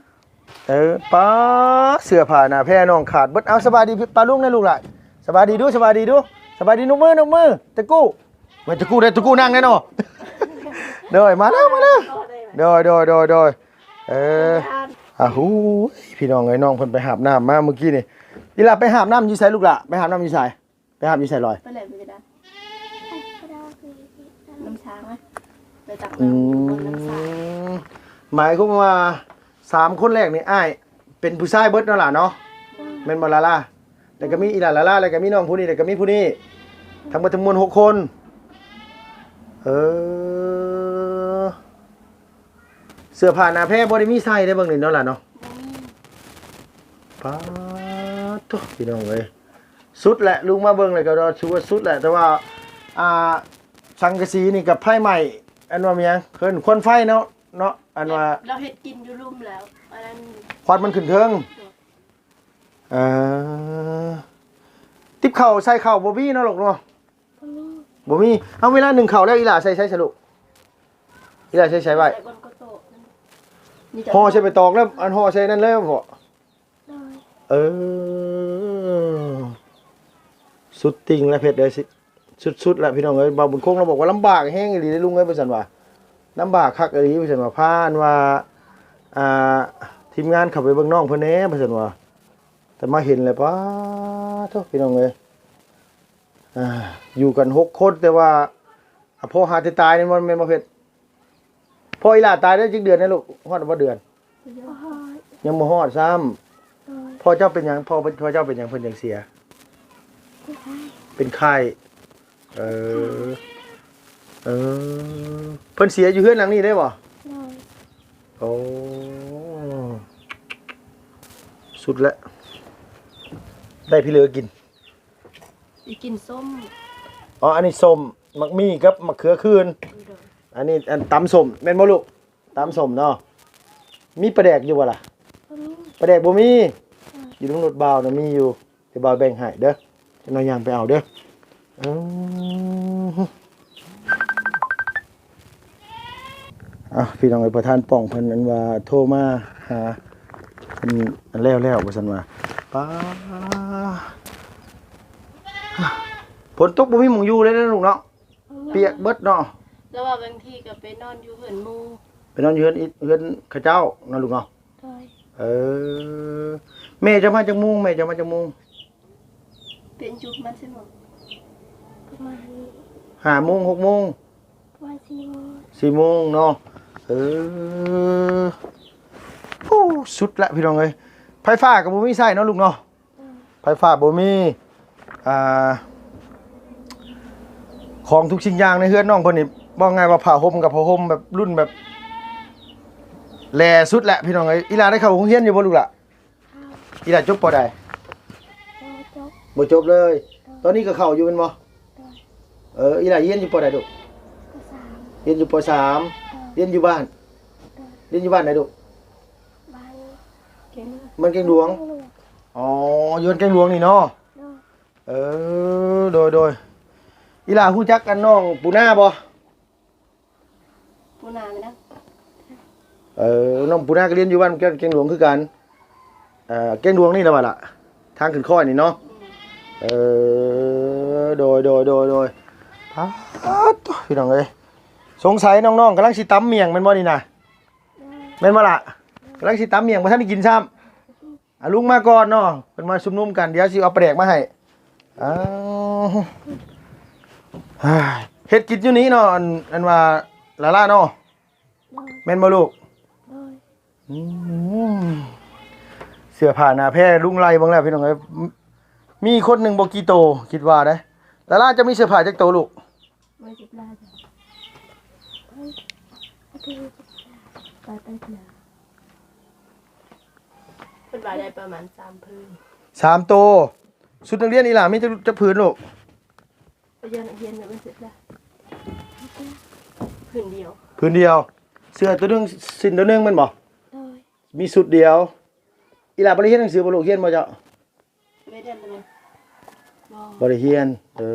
ເອີ ປ້າ ເສື້ອຜ້າໜ້າແພນ້ອງຂາດເບິດ. ເອົາ ສະບາຍດີປ້າລຸງແດ່ລູກຫຼ້າ. ສະບາຍດີດູ ສະບາຍດີດູ ສະບາຍດີ. ນົບມື ນົບມື. ຕະກູ້ ແມ່ນຕະກູ້ເດ້ ຕະກູ້ນັ່ງແດ່ເນາະ. ໂດຍ ມາແລ້ວ ມາແລ້ວ. ໂດຍ ໂດຍ ໂດຍ ໂດຍ. ເອີ ອາ ຫູຍ ພີ່ນ້ອງເອີຍ ນ້ອງເພິ່ນໄປຫາບນ້ຳມາມື້ກີ້ນີ້. ອີ່ຫຼ້າໄປຫາບນ້ຳຢູ່ໃສລູກຫຼ້າ? ໄປຫາບນ້ຳຢູ່ໃສ? ໄປຫາບຢູ່ໃສລອຍ? ໄປແຫຼະ ໄປໄດ້ ນ້ຳຊ້າງນະ ໄປຕັກນ້ຳຢູ່ບ່ອນນ້ຳຊ້າງ. ອືມ ໝາຍຄວາມວ່າສາມຄົນແລກນີ້ ອ້າຍເປັນຜູ້ຊາຍເບິດເນາະຫຼ້າເນາະ? ແມ່ນບໍ່ລາລາ? ແລ້ວກໍມີອີ່ຫຼ້າລາລາ ແລ້ວກໍມີນ້ອງຜູ້ນີ້ ແລ້ວກໍມີຜູ້ນີ້ ທັງໝົດທັງມວນຫົກຄົນ. ເອີ ເສື້ອຜ້າໜ້າແພບໍ່ໄດ້ມີໃສ່ເດ້ ເບິ່ງນີ້ເນາະຫຼ້າເນາະ. ບໍ່ມີ. ປາດໂທ້ ພີ່ນ້ອງເອີຍ ສຸດແຫຼະ ລຸງມາເບິ່ງແລ້ວກໍຖືວ່າສຸດແຫຼະ. ແຕ່ວ່າ ອ່າ ສັງກະສີນີ້ກັບໄຟໄໝ້ ອັນວ່າແມ່ນຫຍັງ ເອີ້ນຄວັນໄຟເນາະ ເນາະ. ອັນວ່າ ແບບລາວເຮັດກິນຢູ່ລຸ່ມແລ້ວ ອັນນັ້ນ ຄວັນມັນຂຶ້ນເທິງ. ເອີ ຕິບເຂົ້າໃສ່ເຂົ້າບໍ່ມີເນາະລູກເນາະ. ບໍ່ມີ ບໍ່ມີ. ເອົາ ເວລາໜຶ້ງເຂົ້າແລ້ວ ອີຫຼ້າໃສ່ໃສສະລູກ? ອີຫຼ້າໃສ່ໃສໄວ້? ໃສ່ບົນກະໂຕະ ຫໍ່ໃສ່ໃບຕອງແລ້ວ ອັນຫໍ່ໃສ່ນັ້ນແລ້ວບໍ? ໂດຍ. ເອີ ສຸດຕິ່ງແລ້ວເພັດເອີຍ ສຸດໆແລ້ວພີ່ນ້ອງເອີຍ. ບ່າວບຸນຄົງລາວບອກວ່າລຳບາກແຮງອີ່ຫຼີເດ້ລຸງເອີຍ ວ່າຊັ້ນວ່າ ລຳບາກຄັກອີ່ຫຼີ ວ່າຊັ້ນວ່າ. ພາ ອັນວ່າ ອ່າ ທີມງານເຂົ້າໄປເບິ່ງນ້ອງເພິ່ນແດ່ ວ່າຊັ້ນວ່າ. ແຕ່ມາເຫັນແລ້ວ ປາໂທ້ ພີ່ນ້ອງເອີຍ ອ່າ ຢູ່ກັນຫົກຄົນ ແຕ່ວ່າ ອ່າ ພໍ່ຫາແຕ່ຕາຍນີ້ ແມ່ນບໍ່ເພັດ? ພໍ່ອີຫຼ້າຕາຍໄດ້ຈັກເດືອນແລ້ວລູກ? ຮອດບໍ່ເດືອນ? ຍັງບໍ່ຮອດ ຍັງບໍ່ຮອດຊ້ຳ. ໂດຍ. ພໍ່ເຈົ້າເປັນຫຍັງ? ພໍ່ ພໍ່ເຈົ້າເປັນຫຍັງເພິ່ນຈັ່ງເສຍ? ເປັນໄຂ້. ເປັນໄຂ້. ເອີ ເອີ ເພິ່ນເສຍຢູ່ເຮືອນຫຼັງນີ້ເດ້ບໍ່? ໂດຍ. ໂອ້ ສຸດແລ້ວ ໄດ້ພິເລີກິນ. ຊິກິນສົ້ມ. ອໍ ອັນນີ້ສົ້ມ ໝາກໝີ່ກັບໝາກເຂືອຂືນ. ໂດຍ. ອັນນີ້ ອັນຕຳສົ້ມແມ່ນບໍ່ລູກ? ຕຳສົ້ມເນາະ. ມີປາແດກຢູ່ບໍ່ລະ? ບໍ່ມີ. ປາແດກບໍ່ມີ. ເອີ ຢູ່ໃນລົດບ່າວນະມີຢູ່ ດຽວບ່າວແບ່ງໃຫ້ເດີ ຈັກໜ້ອຍຍ່າງໄປເອົາເດີ. ເອີ ອ່ະ ພີ່ນ້ອງເອີຍ ປະທານປ່ອງເພິ່ນ ອັນວ່າໂທມາຫາເພິ່ນ ອັນແລ້ວໆ ວ່າຊັ້ນວ່າ. ປ້າ ຝົນຕົກບໍ່ມີໝ່ອງຢູ່ເລີຍເນາະລູກເນາະ. ປຽກເບິດເນາະ. ແລ້ວວ່າບາງທີກໍໄປນອນຢູ່ເຮືອນໝູ່ ໄປນອນຢູ່ເຮືອນອີ ເຮືອນເຂົາເຈົ້າເນາະລູກເນາະ. ໂດຍ. ເອີ ແມ່ເຈົ້າມາຈັກໂມງ? ແມ່ເຈົ້າມາຈັກໂມງ? ເປັນຈຸດມັນຊິເນາະ ປະມານຫ້າໂມງ ຫົກໂມງ ປະມານສີ່ໂມງ ສີ່ໂມງເນາະ. ເອີ ໂອ້ ສຸດລະພີ່ນ້ອງເອີຍ ໄຟຟ້າກໍບໍ່ມີໃຊ້ເນາະລູກເນາະ. ໄຟຟ້າບໍ່ມີ ອ່າ ຂອງທຸກສິ່ງຢ່າງໃນເຮືອນນ້ອງເພິ່ນນີ້ ເວົ້າງ່າຍວ່າຜ້າຫົ່ມກັບຜ້າຫົ່ມແບບລຸ້ນແບບແຫຼສຸດແຫຼະພີ່ນ້ອງເອີຍ. ອີຫຼ້າໄດ້ເຂົ້າໂຮງຮຽນຢູ່ບໍ່ລູກຫຼ້າ? ອີຫຼ້າຈົບ ປ.ໃດ? ບໍ່ຈົບ ບໍ່ຈົບເລີຍ. ຕອນນີ້ກໍເຂົ້າຢູ່ແມ່ນບໍ່? ເອີ ອີຫຼ້າຮຽນຢູ່ ປ.ໃດລູກ? ປ.ສາມ ຮຽນຢູ່ ປ.ສາມ. ຮຽນຢູ່ບ້ານ? ຮຽນຢູ່ບ້ານໃດລູກ? ບ້ານແກ້ງຫຼວງ. ອໍ ຢູ່ບ້ານແກ້ງຫຼວງນີ້ເນາະ. ເອີ ໂດຍ ໂດຍ. ອີຫຼ້າຮູ້ຈັກອັນນ້ອງປູນາບໍ່? ປູນາແມ່ນຫຍັງ? ເອີ ນ້ອງປູນາກໍຮຽນຢູ່ບ້ານແກ້ງຫຼວງຄືກັນ. ເອີ ແກ້ງຫຼວງນີ້ລະວ່າລະ ທາງຂຶ້ນຄ້ອຍນີ້ເນາະ. ເອີ ໂດຍ ໂດຍ ໂດຍ ໂດຍ. ປາດໂທ້ ພີ່ນ້ອງເອີຍ ສົງໄສນ້ອງໆກຳລັງຊິຕຳໝ້ຽງແມ່ນບໍ່ນີ້ນະ? ແມ່ນບໍ່ລະ? ກຳລັງຊິຕຳໝ້ຽງ ບໍ່ທັນໄດ້ກິນຊ້ຳ. ອາ ລຸງມາກ່ອນເນາະ ເພິ່ນມາຊຸມນຸມກັນ ດຽວຊິເອົາປາແດກມາໃຫ້. ອ້າວ ເຮັດກິນຢູ່ນີ້ເນາະ ອັນ ອັນວ່າລາລາເນາະ. ໂດຍ. ແມ່ນບໍ່ລູກ? ໂດຍ. ອືມ ເສື້ອຜ້າໜ້າແພລຸງໄລ່ເບິ່ງແລ້ວພີ່ນ້ອງເອີຍ ມີຄົນໜຶ່ງບໍ່ກີ່ໂຕ ຄິດວ່າເດ້. ລາລາ ເຈົ້າມີເສື້ອຜ້າຈັກໂຕລູກ? ເພິ່ນວ່າໄດ້ປະມານສາມຜືນ. ສາມໂຕ. ຊຸດນັກຮຽນອີຫຼ້າມີຈັກ ຈັກຜືນລູກ? ໄປຮຽນ ນັກຮຽນແມ່ນເບິດລະ ຜືນດຽວ. ຜືນດຽວ. ເສື້ອໂຕໜຶ່ງ ສິ້ນໂຕໜຶ່ງແມ່ນບໍ່? ໂດຍ. ມີຊຸດດຽວ. ອີຫຼ້າບໍ່ໄດ້ຮຽນໜັງສືບໍ່ລູກ? ຮຽນບໍ່ເຈົ້າ? ບໍ່ໄດ້ຮຽນ. ເອີ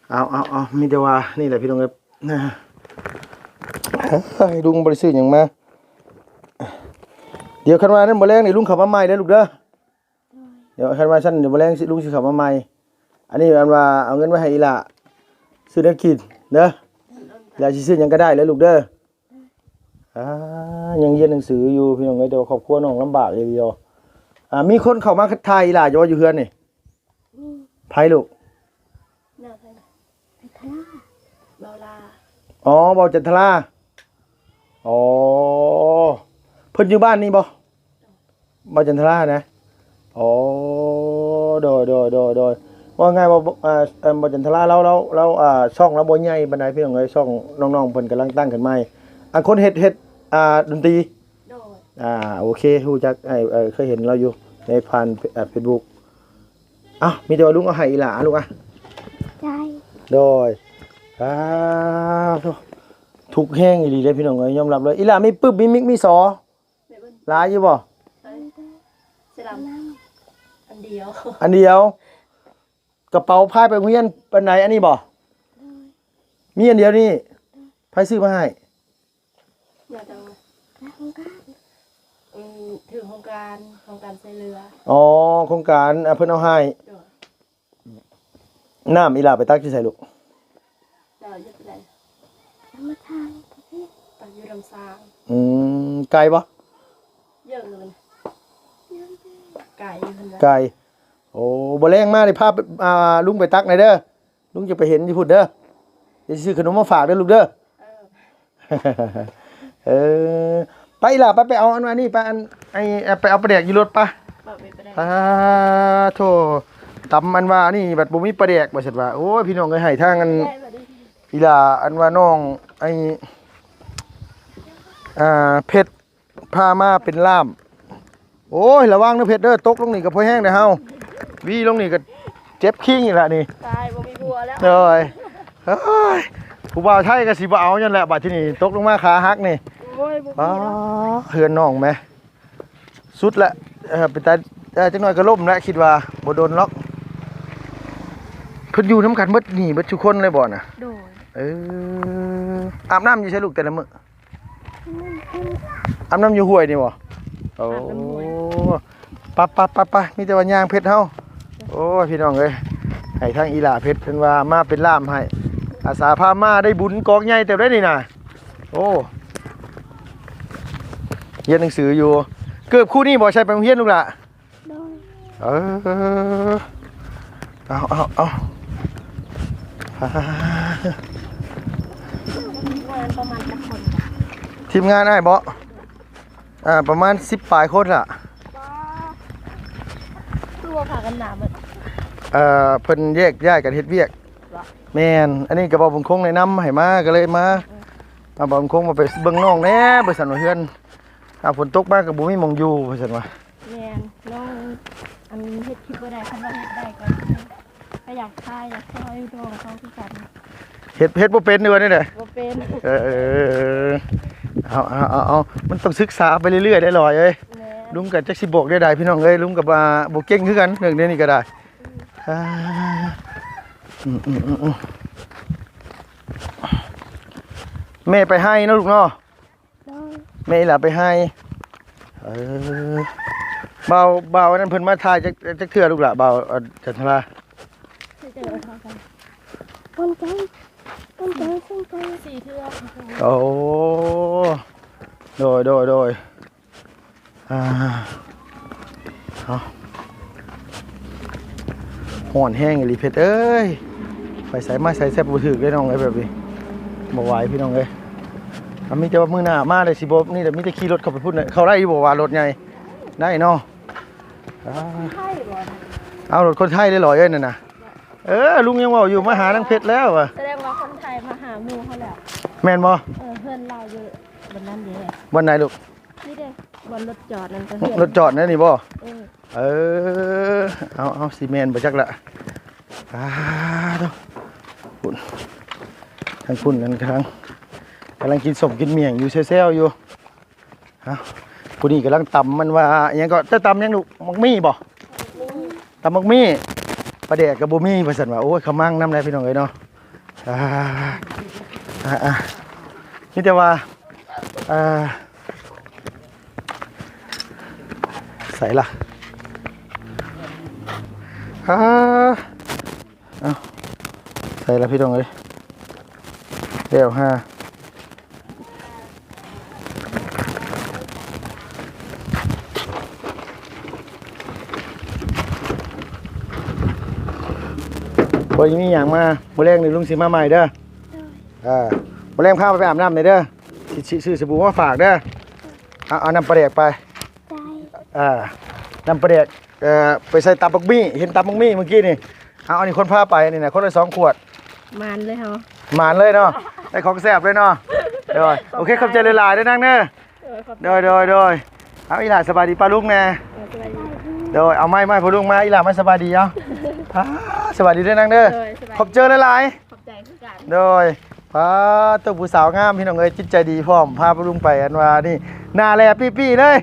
ເອົາ ເອົາ ເອົາ ມີແຕ່ວ່ານີ້ແຫຼະພີ່ນ້ອງເອີຍ ລຸງບໍ່ໄດ້ຊື້ຫຍັງມາ. ດຽວຄັນວ່ານັ້ນ ມື້ແລງນີ້ລຸງເຂົ້າມາໃໝ່ເດີລູກເດີ. ໂດຍ. ດຽວຄັນວ່າຊັ້ນ ດຽວມື້ແລງຊິ ລຸງຊິເຂົ້າມາໃໝ່. ອັນນີ້ອັນວ່າເອົາເງິນໄວ້ໃຫ້ອີຫຼ້າຊື້ແນວກິນເດີ. ອີຫຼ້າຊິຊື້ຫຍັງກໍໄດ້ເລີຍລູກເດີ. ອ່າ ຍັງຮຽນໜັງສືຢູ່ພີ່ນ້ອງເອີຍ ແຕ່ວ່າຄອບຄົວນ້ອງລຳບາກອີ່ຫຼີ. ອ່າ ມີຄົນເຂົ້າມາທັກທາຍອີຫຼ້າຢູ່ບໍ່ ຢູ່ເຮືອນນີ້? ອືມ. ໃຜລູກ? ເວົ້າລາ. ອໍ ເວົ້າຈັນທະລາ. ອໍ ເພິ່ນຢູ່ບ້ານນີ້ບໍ່? ບໍ່ຈັນທະລານະ. ອໍ ໂດຍ ໂດຍ ໂດຍ ໂດຍ. ເວົ້າງ່າຍວ່າ ອ່າ ອ່າ ບໍ່ຈັນທະລາລາວ ລາວ ລາວ ອ່າ ຊ່ອງລາວບໍ່ໃຫຍ່ປານໃດພີ່ນ້ອງເອີຍ ຊ່ອງນ້ອງໆເພິ່ນກຳລັງຕັ້ງຂຶ້ນໃໝ່. ອັນຄົນເຮັດ ເຮັດ ອ່າ ດົນຕີ. ໂດຍ. ອ່າ ໂອເຄ ຮູ້ຈັກ ອ້າຍ ເອີ ເຄີຍເຫັນລາວຢູ່ໃນຜ່ານ ເຟສບຸກ. ເອົ້າ ມີແຕ່ວ່າລຸງເອົາໃຫ້ອີຫຼ້າລູກອະ. ໃຊ່. ໂດຍ. ອ່າ ໂທ້. ທຸກແຮງອີ່ຫຼີເດ້ພີ່ນ້ອງເອີຍ ຍອມຮັບເລີຍ. ອີ່ຫຼ້າມີປຶບ ມີມິກ ມີສໍ ແມ່ເບິ່ງ ຫຼາຍຢູ່ບໍ່? ເອີ ເສື້ອດຳ ອັນດຽວ ອັນດຽວ. ກະເປົາພາຍໄປໂຮງຮຽນອັນໃດ ອັນນີ້ບໍ່? ໂດຍ ມີອັນດຽວນີ້. ໂດຍ ໃຜຊື້ມາໃຫ້? ຍາດເຈົ້າ ໂຮງການ ອືມ ຖືກໂຮງການ ໂຮງການຊ່ວຍເຫຼືອ. ອໍ ໂຄງການ ອາ ເພິ່ນເອົາໃຫ້. ໂດຍ ນ້ຳອີ່ຫຼ້າໄປຕັກຢູ່ໃສລູກ? ເຈົ້າຢູ່ໃສ? ນ້ຳທາງ ຕັກຢູ່ນ້ຳຊາງ. ອືມ ໄກບໍ່? ເຢີະເລີຍ ໄກຢູ່ຫັ້ນແຫຼະ ໄກ. ໂອ້ ບໍ່ແລງມາໄດ້ພາ ອ່າ ລຸງໄປຕັກແດ່ເດີ ລຸງຈະໄປເຫັນຢູ່ພຸ້ນເດີ ດຽວຊິຊື້ຂະໜົມມາຝາກເດີລູກເດີ. ເອີ ເອີ ໄປອີ່ຫຼ້າ ໄປ ໄປເອົາອັນ ອັນນີ້ໄປ ອັນ ໄອ້ ໄປເອົາປາແດກຢູ່ລົດປະ. ປາແດກ ອາໂທ້ ຕຳອັນວ່ານີ້ບັດບໍ່ມີປາແດກວ່າຊັ້ນວ່າ. ໂອ້ຍ ພີ່ນ້ອງເອີຍ ໃຫ້ທາງອັນ ອີ່ຫຼ້າ ອັນວ່ານ້ອງໄອ້ ອ່າ ເພັດ ພາມາເປັນລ່າມ. ໂອ້ຍ ລະວັງເດີເພັດເດີ ຕົກລົງນີ້ກໍພໍແຮງແດ່ເຮົາ ວີລົງນີ້ກໍເຈັບຄີງອີກລະນີ້. ຕາຍ ບໍ່ມີບົວແລ້ວ. ໂອ້ຍ ເອີຍ ຜູ້ບ່າວໄທກໍຊິບໍ່ເອົາຫຍັງແຫຼະ ບາດທີນີ້ຕົກລົງມາຂາຫັກນີ້. ໂອ້ຍ ບໍ່ມີແລ້ວ. ອ້າ ເຮືອນນ້ອງແມ ສຸດລະ ເອີ ເປັນຕາ ເອີ ຈັກໜ້ອຍກໍລົ້ມແຫຼະ ຄິດວ່າບໍ່ດົນຫຼອກ. ເພິ່ນຢູ່ນຳກັນເບິດນີ້ ເບິດທຸກຄົນເລີຍບໍ່ນະ? ໂດຍ ເອີ ອາບນ້ຳຢູ່ໃສລູກແຕ່ລະມື້? ອາບນ້ຳຢູ່ຫ້ວຍນີ້ບໍ່? ໂອ້ ອາບນ້ຳຫ້ວຍ. ປະ ປະ ປະ ປະ ມີແຕ່ວ່າຍ່າງເພັດເຮົາ. ໂອ້ຍ ພີ່ນ້ອງເອີຍ ໃຫ້ທາງອີ່ຫຼ້າເພັດເພິ່ນວ່າມາເປັນລ່າມໃຫ້ ອາສາພາມາ ໄດ້ບຸນກອງໃຫຍ່ເຕີບໄດ໋ນີ້ນະ. ໂອ້ ຮຽນໜັງສືຢູ່. ເກີບຄູ່ນີ້ບໍ່ໃສ່ໄປໂຮງຮຽນລູກຫຼ້າ? ໂດຍ ເອີ ເອົາ ເອົາ ເອົາ ທີມງານປະມານຈັກຄົນ? ທີມງານອ້າຍບໍ? ອ່າ ປະມານສິບປາຍຄົນລະ. ວ້າ ຄືວ່າພາກັນໜາເບິດ? ເອີ ເພິ່ນແຍກຍ້າຍກັນເຮັດວຽກ. ແມ່ນ ອັນນີ້ກໍບ່າວບຸນຄົງແນະນຳໃຫ້ມາ ກໍເລີຍມາ. ເອີ ອ່າ ບ່າວບຸນຄົງວ່າໄປເບິ່ງນ້ອງແດ່ ວ່າຊັ້ນວ່າເຮືອນ ອ່າ ຝົນຕົກມາກໍບໍ່ມີໝ່ອງຢູ່ ວ່າຊັ້ນວ່າ. ແມ່ນ ນ້ອງອັນເຮັດຄລິບບໍ່ໄດ້ ຄັນວ່າເຮັດໄດ້ກໍ ກໍຢາກຖ່າຍ ຢາກຊ່ອຍນ້ອງເຂົາຄືກັນ. ເຮັດ ເຮັດບໍ່ເປັນ ຫຼືວ່າແນວໃດ? ບໍ່ເປັນ. ເອີ ເອີ ເອີ ເອີ ເອົາ ເອົາ ເອົາ ເອົາ ມັນຕ້ອງສຶກສາໄປເລື້ອຍໆ ໄດ໋ຫຼອຍເອີຍ. ແມ່ນ ລຸງກໍຈັກຊິບອກແນວໃດ ພີ່ນ້ອງເອີຍ ລຸງກໍວ່າບໍ່ເກັ່ງຄືກັນເລື່ອງແນວນີ້ກໍໄດ້. ອືມ ອ່າ ອືມ ອືມ ອືມ ອືມ ແມ່ໄປໄຮ່ເນາະລູກເນາະ. ໂດຍ ແມ່ອີ່ຫຼ້າໄປໄຮ່. ເອີ ບ່າວ ບ່າວອັນນັ້ນເພິ່ນມາຖ່າຍຈັກ ຈັກເທື່ອລູກຫຼ້າ ບ່າວ ເອີ ຈັນທະລາ? ເທື່ອດຽວເທົ່າກັນ ຄົນໄກ ຄົນໄກ ຄົນໄກ ສີ່ເທື່ອ. ໂອ້ ໂດຍ ໂດຍ ໂດຍ. ອ່າ ເອົາ ຮ້ອນແຮງອີ່ຫຼີເພັດເອີຍ ໄປໃສມາໃສແຊບບໍ່ຖືກເດ້ນ້ອງເອີຍ ແບບນີ້ບໍ່ໄຫວພີ່ນ້ອງເອີຍ. ມັນມີແຕ່ວ່າມື້ໜ້າມາໄດ້ຊິບໍ່ນີ້ແຫຼະ ມີແຕ່ຂີ່ລົດເຂົ້າໄປພຸ້ນແຫຼະ. ເຂົ້າໄດ້ຢູ່ບໍ່ວ່າລົດໃຫຍ່? ໄດ້ເນາະ. ອ່າ ຄົນໄທບໍ່? ເອົາ ລົດຄົນໄທເລີຍເອີຍນັ້ນນະ. ເອີ ລຸງຍັງເວົ້າຢູ່ ມາຫານາງເພັດແລ້ວວ່າ ສະແດງວ່າຄົນໄທມາຫາໝູ່ເຮົາແລ້ວ ແມ່ນບໍ່? ເອີ ເຮືອນລາວຢູ່ບ່ອນນັ້ນເດ້. ບ່ອນໃດລູກ? ນີ້ເດ້ ບ່ອນລົດຈອດນັ້ນກໍເຮືອນ ລົດຈອດນັ້ນນີ້ບໍ່? ເອີ ເອີ ເອົາ ເອົາ ຊິແມ່ນບໍ່ຈັກລະ. ອ່າ ໂທ້ ພຸ້ນ ທາງພຸ້ນນັ້ນກຳລັງ ກຳລັງກິນສົ້ມກິນໝ້ຽງຢູ່ ແຊວໆຢູ່. ເອົາ ຜູ້ນີ້ກຳລັງຕຳ ມັນວ່າອີ່ຫຍັງກໍ ເຈົ້າຕຳຫຍັງລູກ? ໝາກໝີ່ບໍ່? ຕຳໝາກໝີ່ ປາແດກກໍບໍ່ມີ ວ່າຊັ້ນວ່າ. ໂອ້ຍ ຂະມັງນຳແຫຼະ ພີ່ນ້ອງເອີຍເນາະ. ອ່າ ອ່າ ອ່າ ມີແຕ່ວ່າ ອ່າ ໃສລະ? ອ່າ ເອົ້າ ໃສລະ ພີ່ນ້ອງເອີຍ? ແລ້ວຫາ ບໍ່ໄດ້ມີຫຍັງມາ. ມື້ແລງນີ້ລຸງຊິມາໃໝ່ເດີ. ໂດຍ ອ່າ ມື້ແລງພາໄປອາບນ້ຳແດ່ເດີ. ຊິ ຊິຊື້ສະບູມາຝາກເດີ. ເອົາ ເອົານ້ຳປາແດກໄປ. ໄດ້ ອ່າ ນ້ຳປາແດກ ເອີ ໄປໃສ່ຕຳບັກໝີ່ ເຫັນຕຳບັກໝີ່ມື້ກີ້ນີ້. ເອົາ ອັນນີ້ຄົນພາໄປນີ້ນະ ຄົນລະສອງຂວດ. ໝານເລີຍເຮົາ ໝານເລີຍເນາະ ໄດ້ຂອງແຊບເລີຍເນາະ. ໂດຍ ໂອເຄ ຂອບໃຈຫຼາຍໆເດີນາງເດີ. ໂດຍ ໂດຍ ໂດຍ ໂດຍ. ເອົາ ອີ່ຫຼ້າ ສະບາຍດີປ້າລຸງແດ່. ເອີ ສະບາຍດີ. ໂດຍ ເອົາໄມ້ ໄມ້ພໍ່ລຸງມາ ອີ່ຫຼ້າມາສະບາຍດີ. ເອົາ ອ່າ ສະບາຍດີເດີນາງເດີ. ໂດຍ ສະບາຍ ຂອບໃຈຫຼາຍໆ. ຂອບໃຈຄືກັນ. ໂດຍ ປາໂຕ ຜູ້ສາວງາມ ພີ່ນ້ອງເອີຍ ຈິດໃຈດີພ້ອມ ພາລຸງໄປ ອັນວ່ານີ້ ໜ້າແຫຼປີ້ໆເລີຍ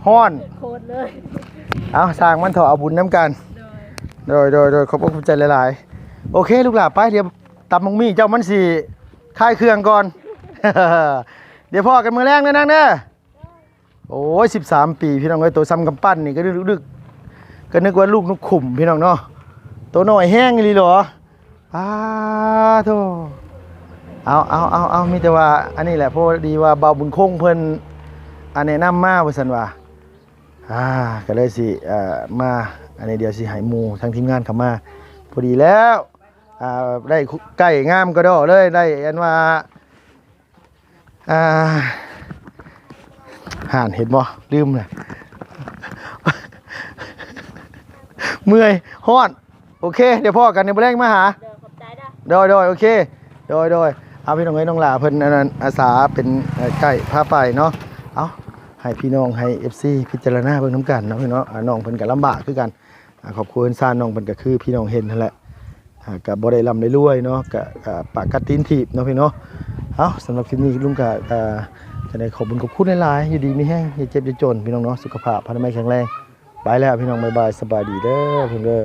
ຮ້ອນ ໂຄດເລີຍ ເອົາ ຊ່າງມັນເຖາະ ເອົາບຸນນຳກັນ ໂດຍ ໂດຍ ໂດຍ ໂດຍ ຂອບອົກຂອບໃຈຫຼາຍໆ ໂອເຄ ລູກຫຼ້າ ໄປ ດຽວຕຳບັກໝີ່ເຈົ້າມັນຊິຄາຍເຄື່ອງກ່ອນ ດຽວພໍ້ກັນມື້ແລງເດີນາງເດີ. ໂອ້ຍ ສິບສາມປີ ພີ່ນ້ອງເອີຍ ໂຕສ່ຳກຳປັ້ນນີ້ ກະດຶກໆ ກະນຶກວ່າລູກນົກຂຸມ ພີ່ນ້ອງເນາະ ໂຕນ້ອຍແຮງອີ່ຫຼີເນາະ ປາໂທ້ ເອົາ ເອົາ ເອົາ ເອົາ ມີແຕ່ວ່າ ອັນນີ້ແຫຼະ ພໍດີວ່າບ່າວບຸນຄົງເພິ່ນ ອາ ແນະນຳມາວ່າຊັ້ນວ່າ ອາ ກະເລີຍຊິ ເອີ ມາ ອັນນີ້ດຽວຊິໃຫ້ໝູ່ທາງທີມງານເຂົ້າມາ ພໍດີແລ້ວ ອາ ໄດ້ໄກ່ງາມກະດໍ້ເລີຍ ໄດ້ອັນວ່າ ອ່າ ຫັ້ນ ເຫັນບໍ່? ລືມແຫຼະ ເມື່ອຍ ຮ້ອນ ໂອເຄ ດຽວພໍ້ກັນ ດຽວມື້ແລງມາຫາ ໂດຍ ໂດຍ ໂອເຄ ໂດຍ ໂດຍ ເອົາ ພີ່ນ້ອງເອີຍ ນ້ອງຫຼ້າເພິ່ນ ອັນນັ້ນ ອາສາເປັນ ເອີ ໄກພາໄປເນາະ ເອົາ ໃຫ້ພີ່ນ້ອງ ໃຫ້ເອັຟຊີ ພິຈາລະນາເບິ່ງນຳກັນເນາະ ພີ່ນ້ອງ ອາ ນ້ອງເພິ່ນກະລຳບາກຄືກັນ ອາ ຄອບຄົວເຮືອນຊານນ້ອງເພິ່ນກະຄືພີ່ນ້ອງເຫັນຫັ້ນແຫຼະ ອ່າ ກະບໍ່ໄດ້ລ່ຳໄດ້ລວຍເນາະ ກະ ກະປາກກັດຕີນຖີບເນາະພີ່ເນາະ ເອົ້າ ສຳລັບຄລິບນີ້ລຸງກະ ອ່າ ຈະໄດ້ຂອບບຸນຂອບຄຸນຫຼາຍໆ ຢູ່ດີມີແຮງ ຢ່າເຈັບຢ່າຈົນ ພີ່ນ້ອງເນາະ ສຸຂະພາບອະນາໄມແຂງແຮງ ໄປແລ້ວພີ່ນ້ອງ ບາຍບາຍ ສະບາຍດີເດີ ພີ່ນ້ອງເດີ.